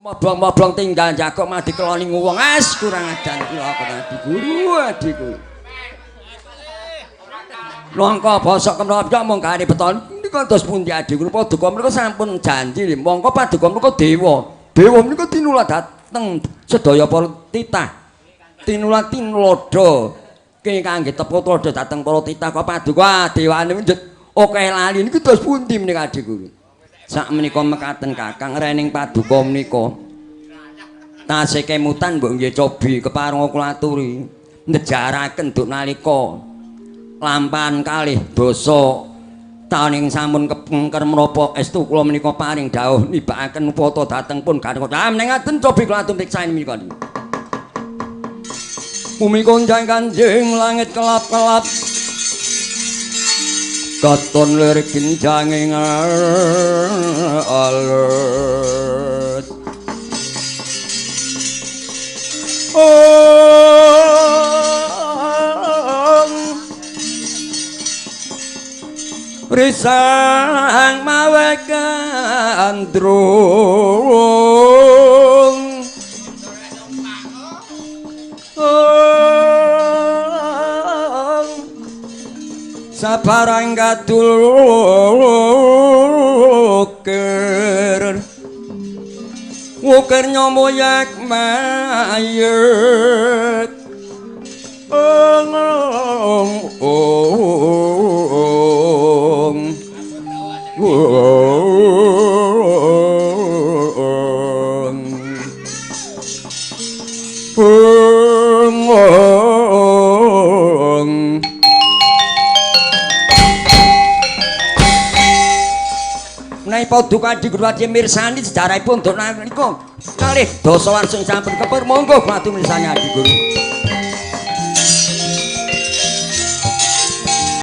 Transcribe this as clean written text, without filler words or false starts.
Moblong-moblong tinggal jagok mah dikeloni wong as kurang ajar kula adi guru adi guru. Nangka bosok kemrobok mung gane beton nika dos pundi adi guru paduka menika sampun janji mongko paduka menika dewa. Dewa menika tinula dhateng sedaya para titah. Tinula tinlodha ki kangge tepa tuladha dhateng para titah kok paduka dewane njet akeh lali niku dos pundi menika adi guru. Sak menika mekaten Kakang rening paduka menika tasih kemutan mbok nggih cobi kepareng kula aturi nejaraken duk nalika lampahan kalih dasa taun ing sampun kepengker menapa estu kula menika paring dawuh nibakaken upata dhateng pun garwa menengaten cobi kula aturi piksani menika. Bumi konjang kanjing langit kelap-kelap katon lirik ginjange alus. Risang mawe gandrung sabarang kadul ukir ukir nyomoyak mayit ong ong ong ong. Menawi paduka Adi Guru Adi mirsani sejarahipun duk nalika kalih dasa warsa sampun kepur monggo kula mirsani Adi Guru.